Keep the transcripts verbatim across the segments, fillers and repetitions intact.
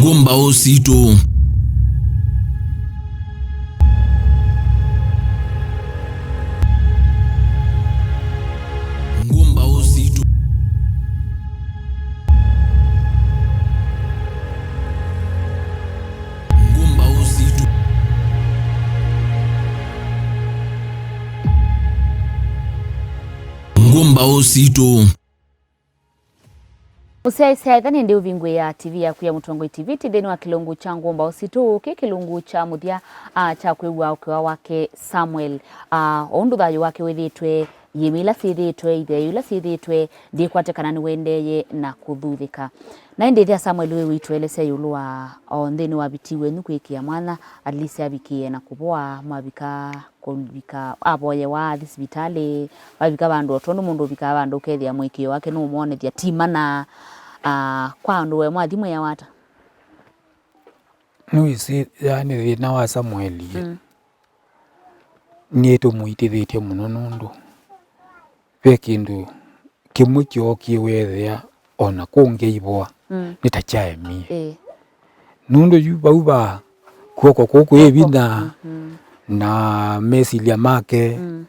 Ngũmbaũ sitũ. Ngũmbaũ sitũ. Ngũmbaũ sitũ. Ngũmbaũ sitũ. Mũsyaĩĩsya, ĩtha nĩndĩ ũvingũĩa T V yaku ya Mũtongoi T V, tĩ nthĩnĩ wa kĩlungu kya Ngũmbaũ sitũ, kĩ kĩlungu kya mũthya, a, kya kwĩw'a ũkĩwa wake Samuel. A, o ũndũ thayũ wake wĩthĩĩtwe, iĩmĩ ila syĩthĩĩtwe, itheeo ila syĩthĩĩtwe, ndĩkwate kana nĩwendeeye na kũthuthĩka. Na ĩndĩ ĩthĩa Samuel wĩ wĩtũelesya ĩũlũ wa, o nthĩnĩ wa viti wenyu kwĩkĩa mwana, at least avikĩe na kũvoa, mwavika kũvika avoyewa athi sivitalĩ, vavika vandũ, o tondũ mũndũ ũvikaa vandũ ũkethĩa mũĩkĩĩo wake nũũmwonethya ti mana, a, kwa andũ we mwathi mwĩawa ata? Nĩwĩsĩ, yaani, thĩna wa Samueli, mm, nĩtũmũitĩthĩtye mũno nũndũ ve kĩndũ kĩmwe kyookie weethĩa o na kũngĩ aivoa, mm, nĩ ta kyaemie. Ĩĩ. Nũndũ yu vau va kw'oko kũkũ kwĩ vinya, mhm, na mesilya make, mm,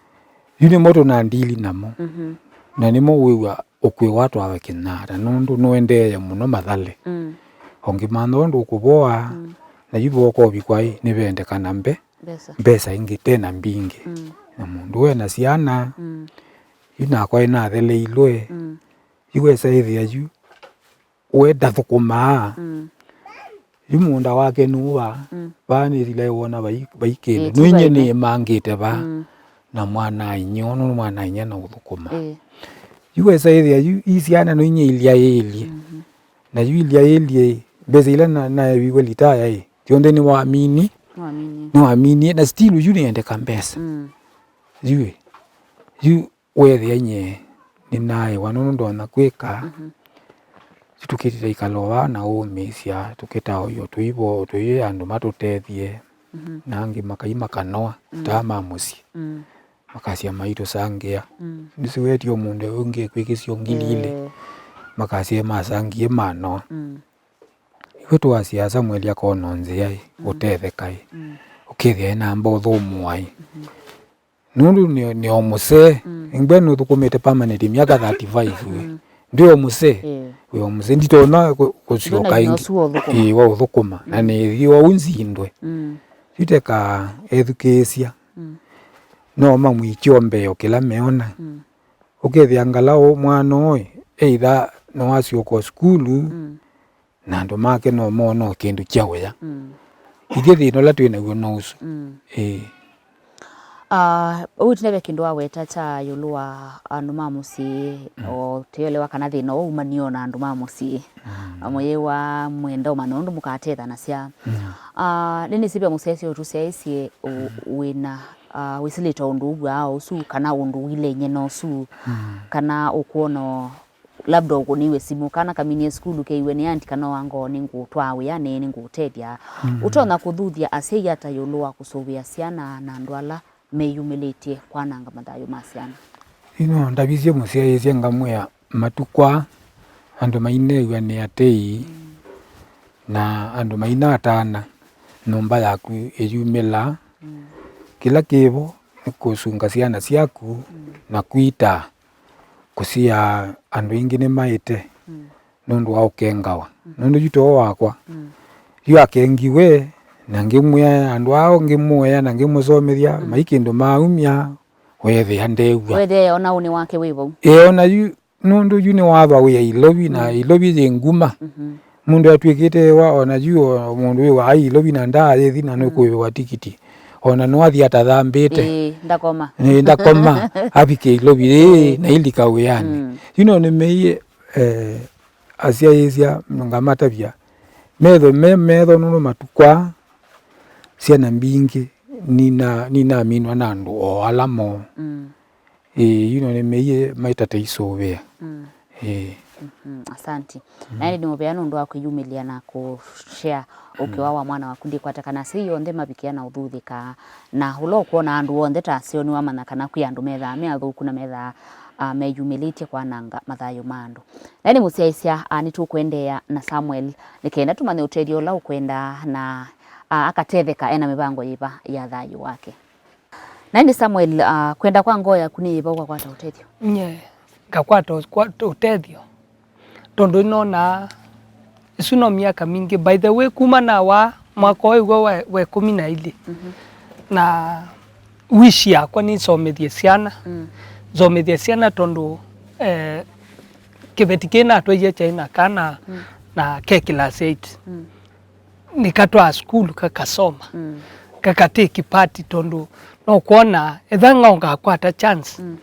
yu nĩmo tũnandili namo. Mhm. Na nĩmo wĩw'a ũkwĩwa twawe kĩnyaata, nũndũ nũendeeye mũno mathale. Mm. Ongĩ mantha ũndũ ũkũvoa, mm, na yu vokovikwa ĩ, nĩvendekana mbe, mbesa, mbesa ingĩ, tena mbingĩ. Mm. Na mũndũ we na syana, mm, yu nakwa ĩnatheleilwe. Mm. Yu wesa ĩthĩa yu we ndathũkũmaa. Mm. Yu mũũnda wake nũũ va? Mm. Vaa nĩsilai wona vai, vai kĩndũ. Ĩĩ, ti nũinye vai nĩĩmangĩte va. Mm. Na mwana-a-inyia, ũnũ nĩ mwana-a-inyia na ũthũkũma. Ĩĩ. Yu wesa ĩthĩa yu i syana nũinye ilyaĩĩlye. Mhm. Na yu ilyaĩĩlye, mbesa ila na, naeviwe litaya ĩ, syonthe nĩwamini. Nĩwaminie. Nĩwaminie, na still yu nĩendeka mbesa. Mm. Yu, yu weethĩa nyie nĩnaaĩwa nũndũ ndonya kwĩka. Mhm. Yu tũkĩtita ikalo vaa na ũũmĩĩsya, tũkĩtaũywa tũivo, tũi andũ matũtethye. Mhm. Na angĩ makai makanoa, mm, taa ma mũsyĩ. Mm. Makasya maitũsangĩa. Mm. Nĩsiwetie o mũndũ ũngĩ kwĩkĩsya ngili ilĩ. Eh. Makasya masangie manoa. Mm. Iwe twasya Samueli akona nzĩa ĩ, mm, ũtetheka ĩ. Mm. Ũkethĩa enamba ũthũmũa ĩ. Mhm. Nũndũ nĩ, nĩ o mũsee. Mm. Ingwe nũthũkũmĩte permanent myaka thirty-five ĩ. Mm. Ndĩ o mũsee. Eh. Wĩ o mũsee. Nditonya kũ-, kũsyoka ĩngĩ. Ndona ũsu wa ũthũkũma. Ĩĩ, wa ũthũkũma. Na, mm, nĩthi o ũu nzindwe. Mm. Yu teka ethukĩĩsya. Mm. No mamwĩkye o mbee o kĩla meona. Mm. Ũkethĩa ngalaũ mwana ũĩ, either nĩwasyoka o sukulu, mm, na andũ make no mona o kĩndũ kya ũya. Mm. Ithyĩ thĩna ũla twĩ naw'o no ũsu. Mm. Ĩĩ. Ah, ũu tene ve kĩndũ waweta kya ĩũlũ wa andũ ma mũsyĩ, mm, o tũyelewa kana thĩna ũũ umanie o na andũ ma mũsyĩ. Mm. Amũyĩwa mwenda ũmanya ũndũ mũkatethanasya. Mm. Ah, nĩnĩsĩ ve mũsyaĩĩsya ũtũsyaĩĩsye ũ-, mm, wĩna, ah, wĩsĩlĩte ũndũ ũw'aa ũsu, kana ũndũ ũilenye na ũsu, mm, kana ũkwona labda ũkũnĩiwe simũ, kana kaminie sukulu keiwe nĩ anti kana wangoo nĩngũtwaa wĩanĩ, nĩngũũtethya. Mm. Ũtonya kũthuthya asyai ata ĩũlũ wa kũsũvĩa syana na andũ ala meyumĩlĩtye kwananga mathayũ ma syana? Ĩno ndavisye mũsyaĩĩsya ngamwĩa, matukũ aa andũ maineew'a nĩ atei, mm, na andũ mainatana nyũmba yaku ĩyumĩla. Mm. Kĩla kĩvo nĩ kũsunga syana syaku, mm, na kwita kũsiaa andũ aingĩ nĩmaĩte, mm, nũndũ wa ũkengawa. Mm. Nũndũ yu too wakwa. Mm. Yu akengiwe, na ngĩmwĩa andũ aa ngĩmũea na ngĩmũsomethya, mm, mai kĩndũ maumya, weethĩa ndew'a. Weethĩa ona ũnĩ wake wĩ vau. Ĩĩ, ona yu, nũndũ yu nĩwava wĩa Ilovi, na, mm, Ilovi yĩ nguma. Mhm. Mũndũ atw'ĩkĩte wa, ona yu o mũndũ wĩ wa Ilovi na ndaayĩthi na, mm, nũkũĩwa tikiti. Ona nwathi atathambĩte. Ĩĩ, ndakoma. Ĩĩ, ndakoma, avike Ilovi, ĩĩ, ĩĩ, na ilika wĩanĩ. Mm. Yu no nĩmeie, eh, asyaĩĩsya ngamatavya, metho me metho nũndũ matukũ aa syana mbingĩ nina-, ninaminwa na andũ o ala moo. Mm. Ĩĩ, yu no nĩmeie maitate isũvĩa. Mm. Ĩĩ. Mhm, asanti. Mm. Na ĩndĩ nĩ mũvea nũndũ wa kwĩyumĩlya na kũshare ũkĩwa, mm, wa mwana waku. Ndikwata kana asyai onthe mavikĩa na ũthuthĩka, na ũla ũkwona andũ onthe ta aseo nĩwamanya kana kwĩ andũ methaa me athũku na methaa ah, meyumĩlĩtye kwananga mathayũ ma andũ. Na nĩ mũsyaĩĩsya, ah, nĩtũkũendeea na Samuel nĩ kenda tũmanye ũtethyo ũla ũkwenda na, ah, akatetheka ena mĩvango yĩva ya thayũ wake. Na ĩndĩ Samuel, ah, kwenda kwa ngoo yaku nĩ yĩva ũkakwata ũtethyo? Nye ngakwata ũ-, kwa-, ũtethyo tondũ nĩnonaa ĩsu no myaka mingĩ. By the way, kuma nawaa mwaka ũyũ wa, wa ĩkũmi na ilĩ, na wish yakwa nĩsomethye syana. Mm. Nsomethye syana tondũ, eh, kĩveti kĩĩ natwaie kyaĩ na kana, mm, na ke class eight. Mm. Nĩkatwaa sukulu kakasoma. Mm. Kakatake part tondũ no kwona etha ngao ngakwata chance, mm,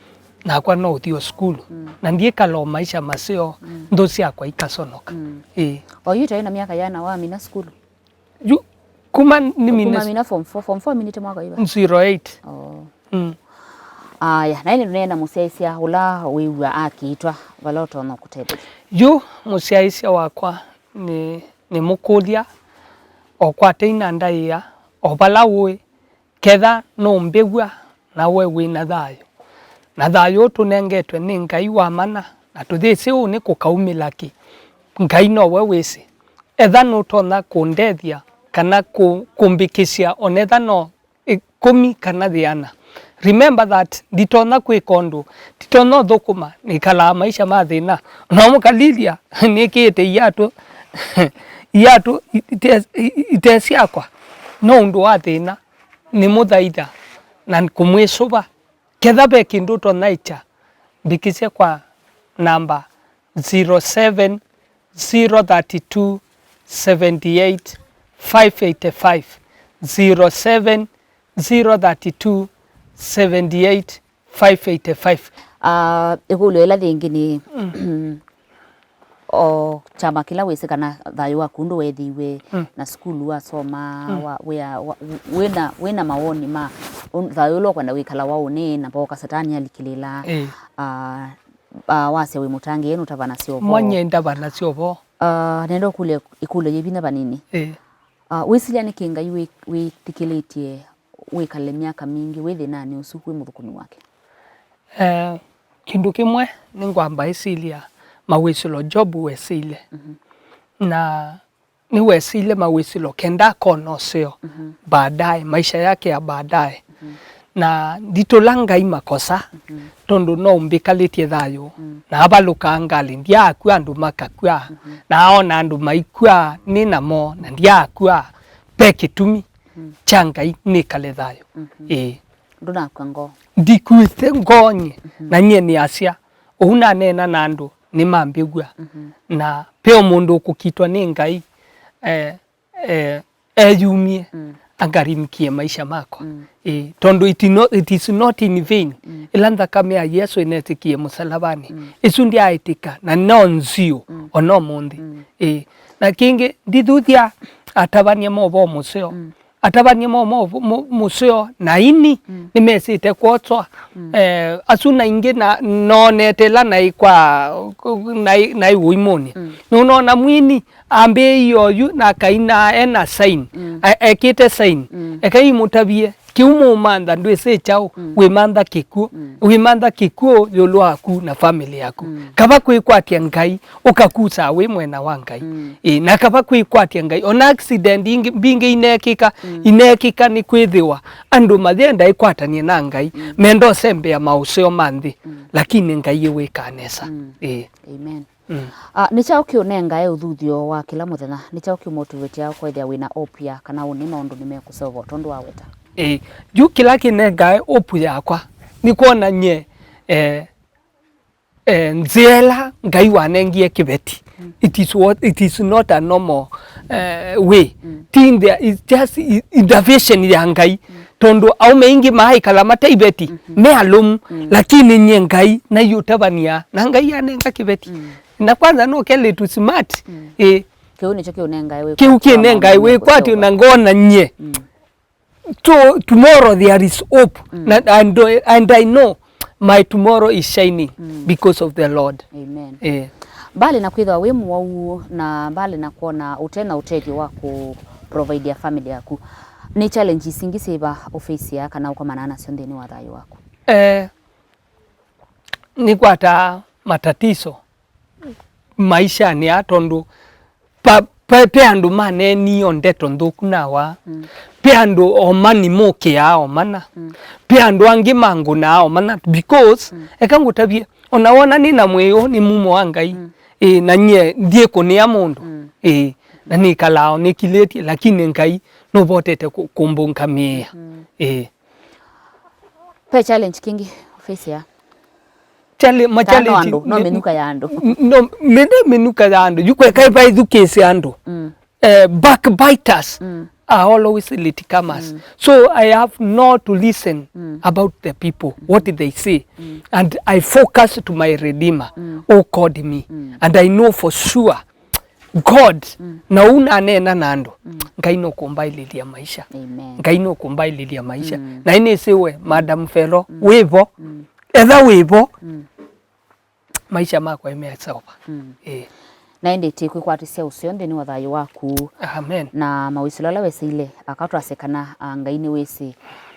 nakwa no ũthi o sukulu. Mm. Na ndiĩkala o maisha maseo, mm, nthũ syakwa ikasonoka. Mm. Ĩĩ. O yu ĩtaĩ na myaka yana wamina sukulu? Yu, kuma nĩmine. Kuma mina form four, form four minĩte mwaka wĩva? Zero eight. Oh. Mm. Aya, na ĩndĩ nĩtũneena mũsyaĩĩsya ũla wĩw'a akĩitwa, vala ũtonya kũtetheka. Yu mũsyaĩĩsya wakwa nĩ, nĩmũkũlya, o kwa tei na ndaĩa, o vala ũĩ, ketha nũmbĩw'a, na we wĩ na thayũ. Na thayũ ũtũnengetwe nĩ Ngai wa mana, na tũyĩsĩ ũũ nĩ kũkaumĩla kĩ. Ngai nowe wĩsĩ. Etha nũtonya kũndethya kana kũ-, kũmbĩkĩsya onetha no ĩkũmi kana yĩana. Remember that nditonya kwĩka ũndũ, nditonya ũthũkũma, nĩkalaa maisha ma thĩna. Na mũkalilya nĩkĩĩte iatũ, iatũ ite, ite syakwa. No ũndũ wa thĩna, nĩmũthaitha na kũmwĩsũva. Ketha ve kĩndũ ũtonya ĩkya, mbĩkĩsye kwa namba zero seven zero thirty two seventy eight five eighty five, zero seven zero thirty two seventy eight five eighty five. Ah, ĩkũlyo ĩla yĩngĩ nĩ, mm, o kyama kĩla wĩsĩ kana thayũ waku ndũwethĩiwe, mm, na sukulu wasoma, mm, wa, wĩa, wa, wĩna, wĩna mawoni ma un-, thayũ ũla ũkwenda wĩkala wa ũnĩ, na voka Satani alikĩlĩla, ĩĩ, ah, ah, wasya wĩ mũtangĩĩe nũtavanasya ũvoo. Mwanye ndavanasya ũvoo. Ah, nenda ũkũlye ĩkũlyo yĩ vinya vanini. Ĩĩ. Ah, wĩsilya nĩkĩ Ngai wĩ-, wĩtĩkĩlĩtye wĩkale myaka mingĩ wĩ thĩnanĩ ũsu wĩ mũthũkũmi wake? Eh, kĩndũ kĩmwe nĩngwamba ĩsilya mawĩsĩlo Job wesĩile. Mhm. Na nĩwesĩile mawĩsĩlo kenda akona ũseo, mhm, baadaye, maisha yake ya baadaye. Mhm. Na nditũla Ngai makosa, mhm, tondũ no ũmbĩkalĩtye thayũ. Mm. Na avalũkaa ngalĩ, ndyaakw'a andũ makakw'a, mhm, na aona andũ maikw'a nĩ namo, na ndyaakw'a. Ve kĩtumi, mm, kya Ngai nĩkale thayũ. Mhm. Ĩĩ. Ndũnakw'a ngoo. Ndikw'ĩte ngoo nyie, mhm, na nyie nĩasya, ũu naneena na andũ nĩmambĩw'a. Mhm. Na ve o mũndũ ũkũkitwa nĩ Ngai, eh, eh, eyumie, mm, angarimkie maisha makwa. Mm. Ĩĩ, tondũ it no-, it is not in vain. Mm. Ĩla nthakame ya Yesũ ĩnetĩkie mũsalavanĩ, mm, ĩsu ndyaĩtĩka, na no nzio, mm, o no mũnthĩ. Mm. Ĩĩ. Na kĩngĩ, ndithuthya atavany'a ma ũvoo mũseo. Mm. Atavany'a ma ũvoo mũ-, mũseo na aini, mm, nĩmesĩte kwoswa. Mm. Eh, asu na ingĩ na, noonete ĩla naĩ kwa, naĩ, naĩ ũimũnĩ. Mm. Nũnoona mwini ambĩĩie oyu na akaina ena sign. Mm. A-, ekĩte sign. Mm. Ekai mũtavye, kĩu mũũmantha ndwĩsĩ kyaũ, mm, wĩmantha kĩkw'ũ. Mm. Wĩmantha kĩkw'ũ ĩũlũ waku na family yaku. Mm. Kava kwĩkwatya Ngai, ũkakusaa wĩ mwena wa Ngai. Mm. Ĩĩ, na kava kwĩkwatya Ngai. Ona accident ingĩ, mbingĩ ineekĩka, mm, ineekĩka nĩ kwĩthĩwa andũ mayenda ĩkwatany'e na Ngai, mm, menda ũsembea maũseo ma nthĩ, mm, lakini Ngai ĩwĩkaa nesa. Mm. Ĩĩ. Amen. Mm. Ah, nĩ kyaũ kĩũnengae ũthuthyo wa kĩla mũthenya? Nĩ kyaũ kĩũmotivĩtĩaa ũkethĩa wĩ na hope ya kana ũnĩ maũndũ nĩmekũseũva o tondũ waweta? Ĩĩ, yu kĩla kĩnengae hope yakwa nĩ kwona nyie, eh, eh, nzĩa ĩla Ngai wanengie kĩveti. Mm. It is what, it is not a normal, eh, way. Mm. Ti in there, it's just i-, intervention ya Ngai. Mm. Tondũ aũme aingĩ maaĩkala mate iveti, mhm, me alũmu, mm, lakini nyie Ngai naiũtavany'a, na Ngai anenga kĩveti. Mm. Na kwanza no kelĩtu smart, mm, ĩ. Kĩu nĩkyo kĩũnengae wĩkwatyo, kĩu kĩnengae wĩkwatyo na ngona nyie. Mm. So tomorrow there is hope. Mm. Na, and, and I know my tomorrow is shining, mm, because of the Lord. Amen. Eh. Mbali na kwĩthĩwa wĩ mũwau na mbali na kwona ũte na ũtethyo wa kũ provide ya family yaku, nĩ challenges ingĩ syĩva ũfacia kana ũkomana nasyo nthĩnĩ wa thayũ waku? Eh, nĩkwataa matatiso maishanĩ aa, tondũ pa, pa, pe andũ maneenie o ndeto nthũku nawa. Mm. Pe andũ o mani mokĩaa o mana. Mm. Pe andũ angĩ mangũnaa o mana, because, mm, eka ngũtavye, ona wona nĩ na mwĩĩ ũũ nĩ mumo wa Ngai. Mm. Ĩĩ, na nyie ndyĩkũnĩa mũndũ. Mm. Ĩĩ, na nĩkalaa o nĩkilĩtye, lakini Ngai nũvotete kũ-, kũmbũngamĩĩa. Mm. Ĩĩ. Pe challenge kĩngĩ ũface ya? Chale-, ma challenge andũ, no mĩ-, mĩnuka ya andũ. N-, no, mĩnde mĩnuka ya andũ. Yu kweka ĩvaithukĩĩsya andũ. Mm. Eh, backbiters, mm, are always latecomers. Mm. So I have not to listen, mm, about the people, what they say. Mm. And I focus to my Redeemer, mm, who called me. Mm. And I know for sure God, mm, na ũu naneena na andũ, mm, Ngai nũkũmbaĩlĩlya maisha. Amen. Ngai nũkũmbaĩlĩlya maisha. Mm. Na ĩnĩsĩwe, Madam Fellow, mm, wĩvo. Mm. Etha wĩvo. Mm. Maisha makwa ĩmeaseũva. Mm. Ĩĩ. Na ĩndĩ tĩ kwĩkwatĩsya ũseo nthĩnĩ wa thayũ waku. Amen. Na mawĩsĩlo ala wesaile, aka twasye kana, ah, Ngai nĩwĩsĩ,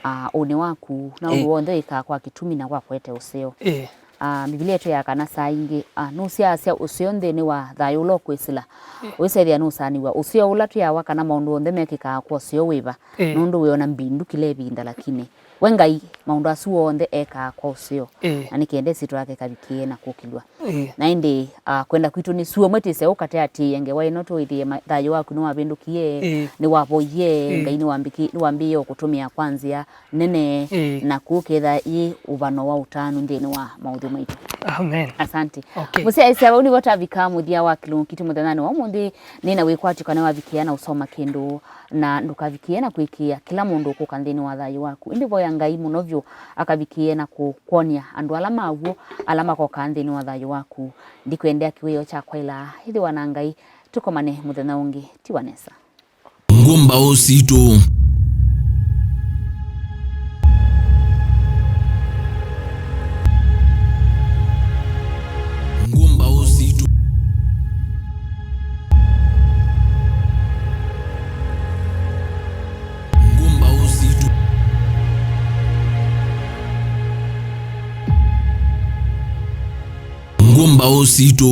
ah, ũnĩ waku, na ũndũ, ĩĩ, w'onthe wĩkaa kwa kĩtumi na kwa kũete ũseo. Ĩĩ. Ah, Mbivilia ĩtwĩaa kana saa ingĩ, ah, nũsyaasya ũseo nthĩnĩ wa thayũ ũla ũkwĩsĩla. Ĩĩ. Ũisethĩa nũsaanĩw'a ũseo ũla twĩawa kana maũndũ onthe mekĩkaa kwa ũseo wĩva, ĩĩ, nũndũ wĩona mbindu kĩla ĩvinda, lakini we Ngai, maũndũ asu onthe ekaa kwa ũseo. Ĩĩ. Na nĩ kenda ĩsyĩtwa yake ĩkavikĩe na kũkĩlw'a. Ĩĩ. Na ĩndĩ, ah, kwenda kwitũ nĩ suo mwĩtĩse ũkateatĩĩe ngewa ĩno tũĩthĩe ma-, thayũ waku nĩwavĩndũkie, ĩĩ, nĩwavoie, ĩĩ, Ngai nĩwambĩki-, nĩwambĩĩe ũkũtũmĩa kwa nzĩa nene, ĩĩ, na kũketha yĩ ũvano wa ũtanu nthĩnĩ wa maũthĩ maitũ. Amen. Asante. Okay. Mũsyaĩĩsya, vau nĩvo tavika mũthya wa kĩlungu kitũ mũthenyanĩ wa ũmũnthĩ. Nĩ na wĩkwatyo kana wavikĩa na ũsoma kĩndũ, na ndũkavikĩe na kwĩkĩĩa kĩla mũndũ ũkũka nthĩnĩ wa thayũ waku. Ĩndĩ voya Ngai mũno vyũ akavikĩe na kũkwony'a andũ ala ma w'o, ala makokaa nthĩnĩ wa thayũ waku. Ndikwendea kĩwĩoo kyakwa ĩla, ĩthĩwa na Ngai, tũkomane mũthenya ũngĩ. Tiwa nesa. Ngũmbaũ sitũ. Ngũmbaũ sitũ. Ngũmbaũ sitũ. Ngũmbaũ sitũ.